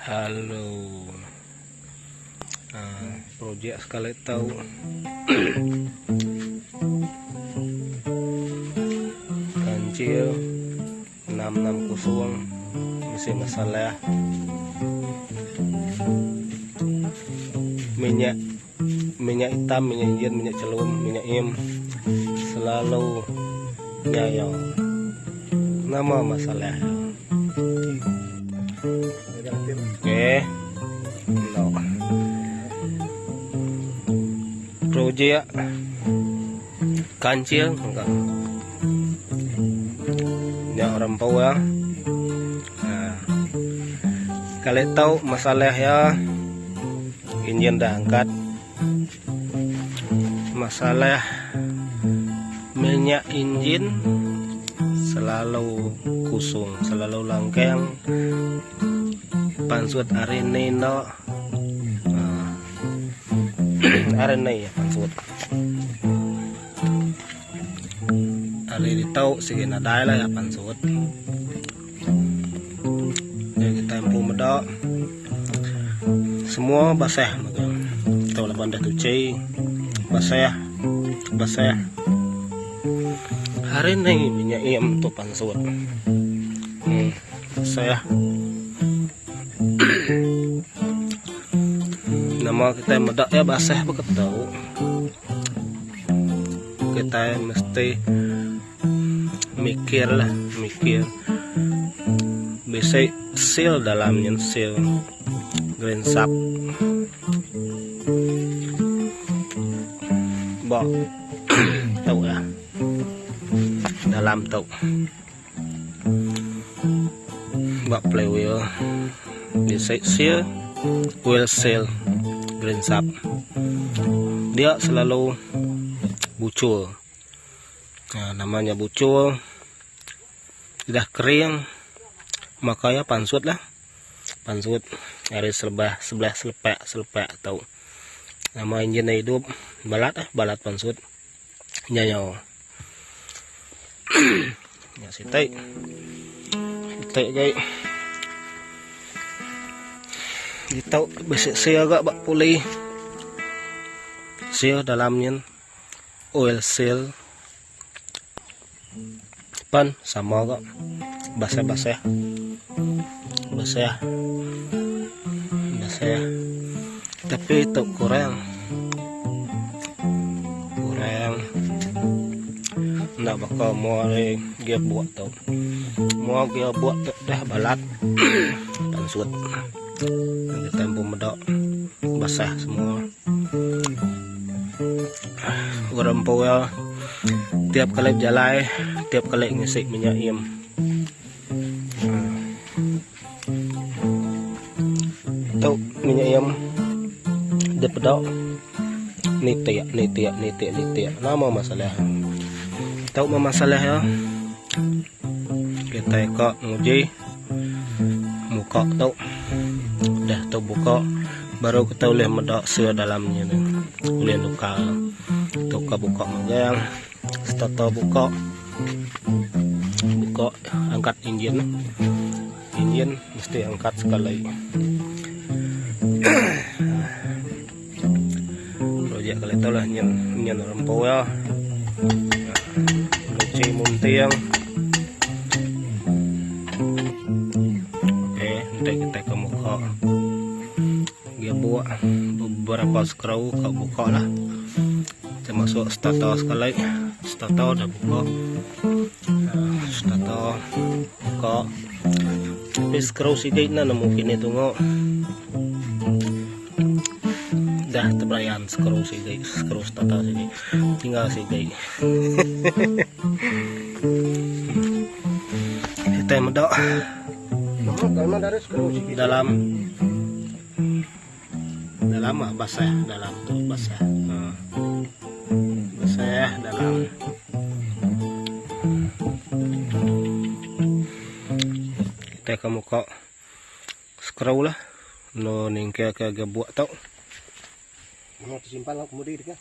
Halo. Uh, projek sekali tau. Kancil 660 mesti masalah minyak minyak hitam, minyak enjin, minyak celum, minyak im selalu nyayau. Nama masalah? Okey. No. Projek kancil enggak. Nya orang power. Ha. Kalau tahu masalah ya enjin dah angkat. Masalah minyak enjin selalu kusung, selalu langkang. Pansut hari ni enda. Ha. Hari ni pansut. Hari ditu sigi nadai lah ya pansut. Jadi kita empu meda semua basah mega. Tu laban dah tuchi basah basah. Hari ni minyak im tu pansut. Hmm, basah. Nama kita meda ya basah beketu. Kita mesti mikir lah mikir bisi seal dalam nyen seal green sap ba tau lah dalam tu ba flywheel bisi seal oil seal green sap dia selalu bucur. Nah, namanya bucul sudah kering maka ya pansut lah pansut dari sebelah sebelah selepak selepak atau nama enjin hidup balat ah balat pansut nyanyo ya sitai sitai gai ditau besi sia agak bak puli sia dalamnya oil seal pan sama kok basah-basah basah basah tapi itu kurang kurang ndak bakal mua dia buat tu mua dia buat tu dah balat pansut kita pun medak basah semua Orang empu iya tiap kali bejalai tiap kali ngisi minyak im. Tu minyak im dipeda nitik nitik nitik nitik nama masalah. Tu meh masalah iya kitai ka nguji muka tu dah tu buka baru kita ulih meda sil dalam nya tu ulih nukar tukar buka magang starter buka buka angkat enjin enjin mesti angkat sekali projek kali tu lah nyen nyen rempu ya luci munting okey nanti kita ke muka dia buat beberapa screw ke buka lah kita masuk starter sekali starter dah buka starter buka tapi screw sikit na nemu kini tunggu dah teberayan skru sigi skru starter sigi tinggal sigi kitai meda dalam dalam ah basah dalam tu basah ha basah dalam kitai ke muka Screw lah no ningke ke ga buak tau. Nama tersimpan lah kemudi dekat.